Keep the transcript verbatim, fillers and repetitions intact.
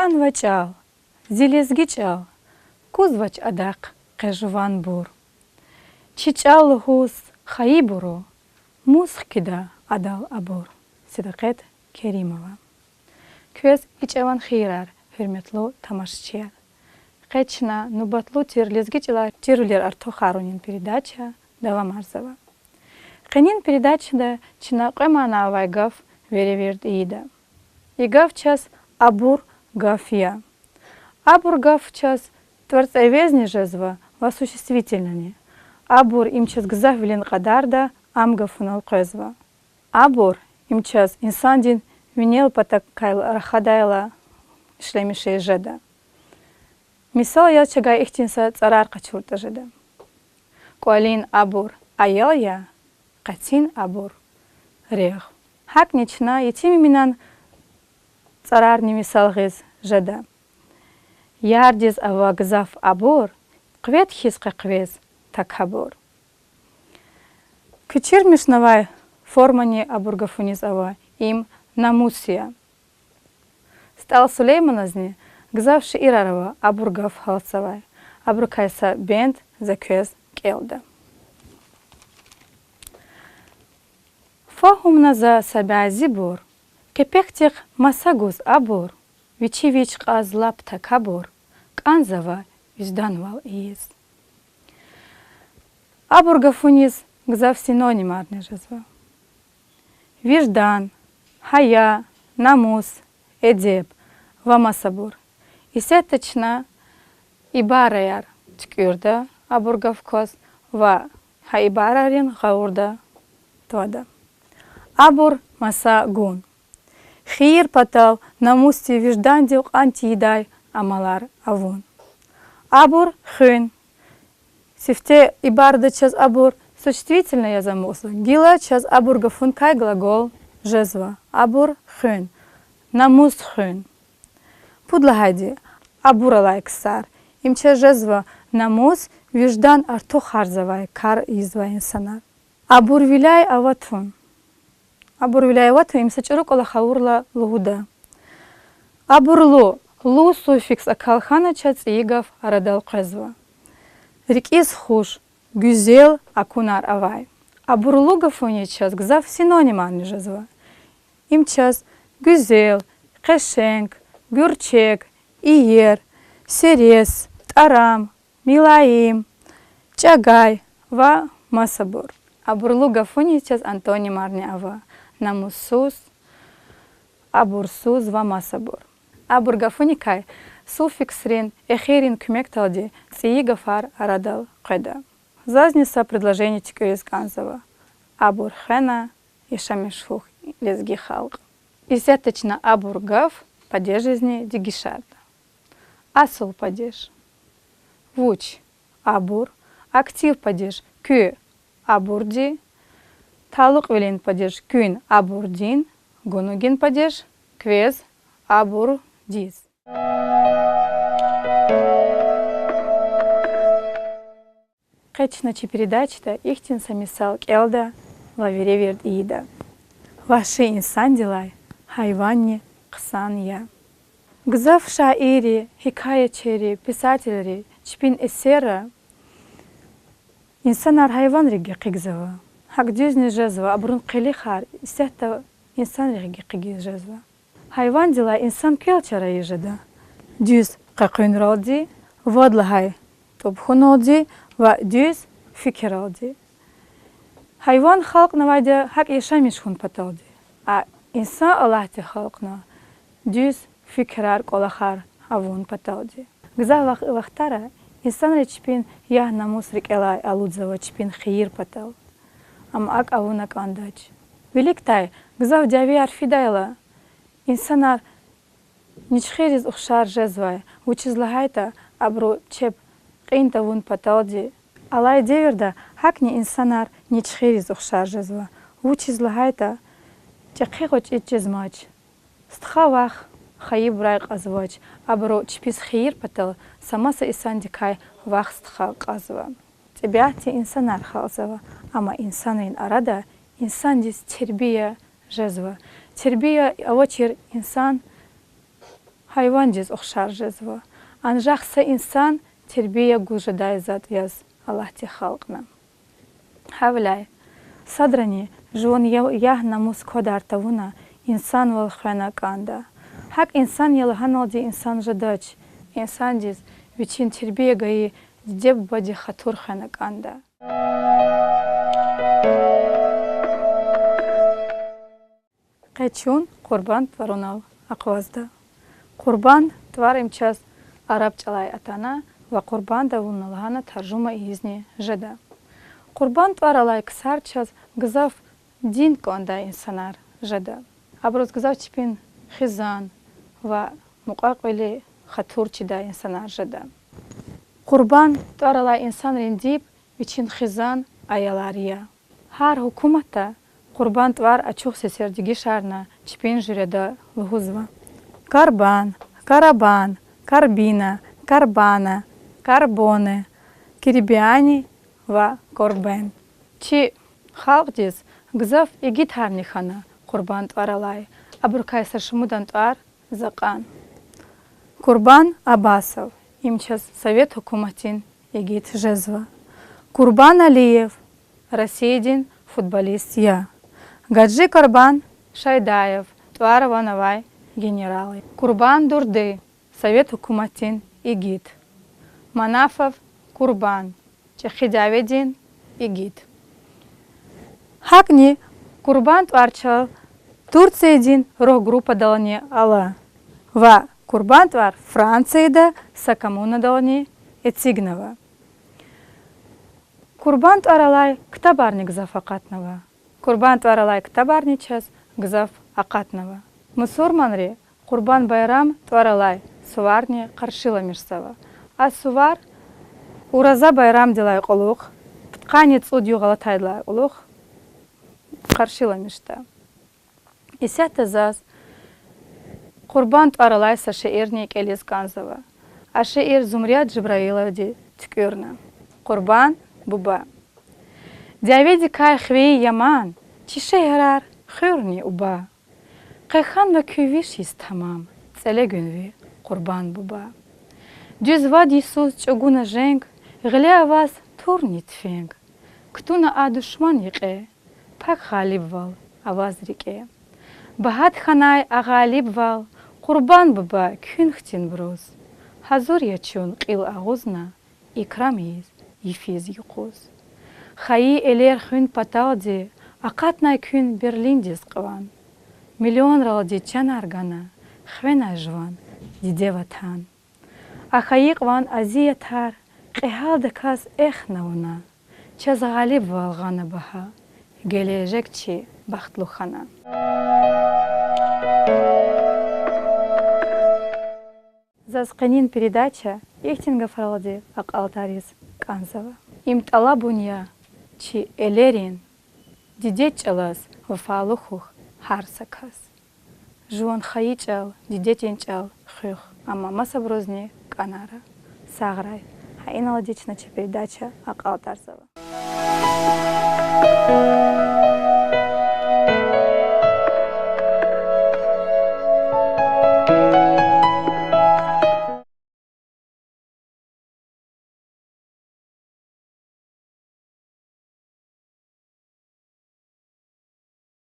Хьанва чӀал, зи лезги чӀал, кузвач адахъ къе жуванбур. Чи чӀал лугьуз хайибуру, мус хкида адал абур. Седакъет Керимова. Квез и чӀаван хийирар, гьуьрметлу тамашачияр. Къе чна нубатлу тир лезги чӀалай чирвилер артухарунин передача давамарзава. Къенин передачада чна кьве мана авай гаф веревирд ийида. И гаф чаз абур гаф я. Абур гаф чаз тӀварцӀивезни жезва ва существительнони. Абур им чаз гзафвилин кьадарда ам гафунал къвезва. Абур им чаз инсандин винел патакай рахадайла ишлемишиз жеда. Мисал яз чавай ихьтин са цӀарар къачуртӀа жеда. КӀвалин абур аял я, къецин абур регъв. ГьакӀни чна Етим Эминан цӀарарни мисал гъиз жеда. Ярдиз ава гзаф абур, къвед хьиз къекъвез такабур. Куьчирмишнавай формани абур гафуниз ава, им намус я. СтӀал Сулейманазни гзаф шиирар ава абур гаф гьалтзавай. Абурукай са бенд за квез кӀелда. Фагьумна за са бязибур, кепекдихъ маса гуз абур, вичи вич кьаз лап такабур, кӀанзава вижданвал ийиз. Абур гафуниз гзаф синонимарни жезва. Виждан, гьая, намус, эдеб ва масабур. Исятда чна ибараяр туькӀуьрда абур гаф кваз ва гьа ибарайрин гъавурда твада. Абур маса гун. Хийир патал, намусдив, виждандив кьван тийидай амалар авун. Абур хуьн. Сифте ибарада чаз абур существительное яз амукьзава, гила чаз абур гафуникай глагол жезва. Абур хуьн. Намус хуьн. Пуд лагьайди, абур алай ксар. Им чаз жезва намус, виждан артухарзавай кар ийизвай инсанар. Абурвиляй аватун. Абурвиляй аватун им са чӀуру кӀвалах авурла лугьуда. Абурлу, лу суффикс акал хьана чаз цӀийи гаф арадал къвезва. РикӀиз хуш, гуьзел акунар авай. Абурлу гафуниз чаз гзаф синонимарни жезва. Им чаз гуьзел, къешенг, гуьрчег, иер, серес, тӀарам, милаим, чӀагай ва масабур. Абурлу гафуниз чаз антонимарни ава: намуссуз, абурсуз ва масабур. Абур гафуникай суффиксрин эхиррин куьмекдалди цӀийи гафар арадал къведа. Зазни са предложение туькӀуьриз кӀанзава: абур хвена яшамиш хьухь, лезги халкь. Исятда чна абур гаф падежизни дегишарда. Асул падеж. Вуч? Абур. Актив падеж. Куь абурди. Талукьвилин падеж. Куьн абурдин. Гунугин падеж. Квез абурдиз. Къе чна чи передачада ихьтин са мисал кӀелда ва веревирд ийида. Вагьши инсандилай гьайванни хъсан я. Гзаф шаирри, гьикаячийри, писателри чпин эсерра инсанар гьайванрихъ гекъигзава. ГьакӀ дуьзни жезва, абурун къилихар исятда инсанрихъ гекъигиз жезва. Гьайвандилай инсан квел чара ийиз жеда: дуьз къекъуьнралди, вад лагьай тӀуб хьуналди ва дуьз фикиралди. Гьайван халкьнавайди гьакӀ яшамиш хьун паталди. А инсан Аллагьди халкьна дуьз фикирар, кӀвалахар авун паталди. Гзаф вах-, вахтара инсанри чпин ягь намус рикӀелай алудзава чпин хийир патал. Амма акӀ авуна кӀандач. Виликдай, гзаф дявеяр фидайла, инсанар ничхирриз ухшар жезвай, вучиз лагьайтӀа абуру чеб кьин тавун паталди. Алай девирда гьакӀни инсанар ничхирриз ухшар жезва, вучиз лагьайтӀа чӀехи гъвечӀи чизмач, стха-вах хайибурай кьазвач, абуру чпиз хийир патал са маса инсандикай вах-стха кьазва. ТӀебиатди инсанар халкьзава, амма инсанрин арада инсандиз тербия жезва. Тербия авачир инсан гьайвандиз ухшар жезва. Анжах са инсан тербия гуз жедай затӀ яз Аллагьди халкьна. Гьавиляй садрани жуван я-, ягь-намус квадар тавуна инсанвал хвена кӀанда. ГьакӀ инсан я лагьаналди инсан жедач, инсандиз вичин тербия гайи диде-бубади хатур хвена кӀанда. Къе чун Къурбан тӀварунал акъвазда. Къурбан тӀвар им чаз араб чӀалай атана ва къурбанд авуна лагьана таржума ийизни жеда. Къурбан тӀвар алай ксар чаз гзаф дин кӀандай инсанар жеда. Абуруз гзаф чпин хизан ва мукьва-кьили хатур чидай инсанар жеда. Къурбан тӀвар алай инсанрин диб вичин хизан, аялар я. Гьар гьукуматда Къурбан тӀвар ачух сесер дегишарна чпин жуьреда лугьузва: Карбан, Карабан, Карбина, Карбана, Карбоне, Кирбиани ва Корбен. Чи халкьдиз гзаф игитарни хьана Къурбан тӀвар алай, абурукай са шумудан тӀвар за кьан. Курбан Абасов, им чаз совет гьукуматдин игит жезва. Курбан Алиев, Россиядин футболист я. Гаджи Курбан Шайдаев, тӀвар-ван авай генерал я. Курбан Дурды, совет гьукуматдин игит. Манафов Курбан, чӀехи дяведин игит. ГьакӀни Курбан тӀвар чал Турциядин рок-группадални ала ва Курбан тӀвар Францияда са коммунадални эцигнава. Курбан тӀвар алай ктабарни гзаф акъатнава. Курбан тӀвар алай ктабарни чаз гзаф акъатнава. Мусурманри Къурбан байрам тӀвар алай суварни къаршиламишзава. А сувар Ураза байрамдилай кьулухъ, пудкъанни цӀуд югъ алатайдалай кьулухъ къаршиламишда. Исятда заз Къурбан тӀвар алай са шиирни кӀелиз кӀанзава. А шиир Зумрят Жабраиловади туькӀуьрна. Къурбан буба. Дяведикай хвейи яман, чи шегьерар хуьрни уба. Къе хьанва куь виш йис тамам, цӀеле гуьн ви, Къурбан буба. Дуьз вад йисуз чӀугуна женг, гъиле аваз турни тфенг. Кутуна а душман йикье, пак гъалибвал аваз рикӀе. Багьа хьанай а гъалибвал, Къурбан буба, куьн хьтинбуруз. Гьазур я чун кьил агъузна, икрам ийиз йифиз-юкъуз. Хайи элер хуьн паталди акъатнай куьн Берлиндиз кьван. Миллионралди чанар гана, хвенай жуван диде-Ватан. А хайи кьван азиятар кьегьалдаказ эхна вуна. Чаз гъалибвал гъана багьа, гележег чи бахтлу хьана. Заз къенин передача ихьтин гафаралди акьалтӀариз кӀанзава. Им тӀалабун я чи элерин: дидед чӀалаз вафалу хьухь гьар са кас. Жуван хайи чӀал, дидедин чӀал хуьх, амма масабурузни кӀанара. Сагърай. Гьа иналди чна чи передача акьалтӀарзава.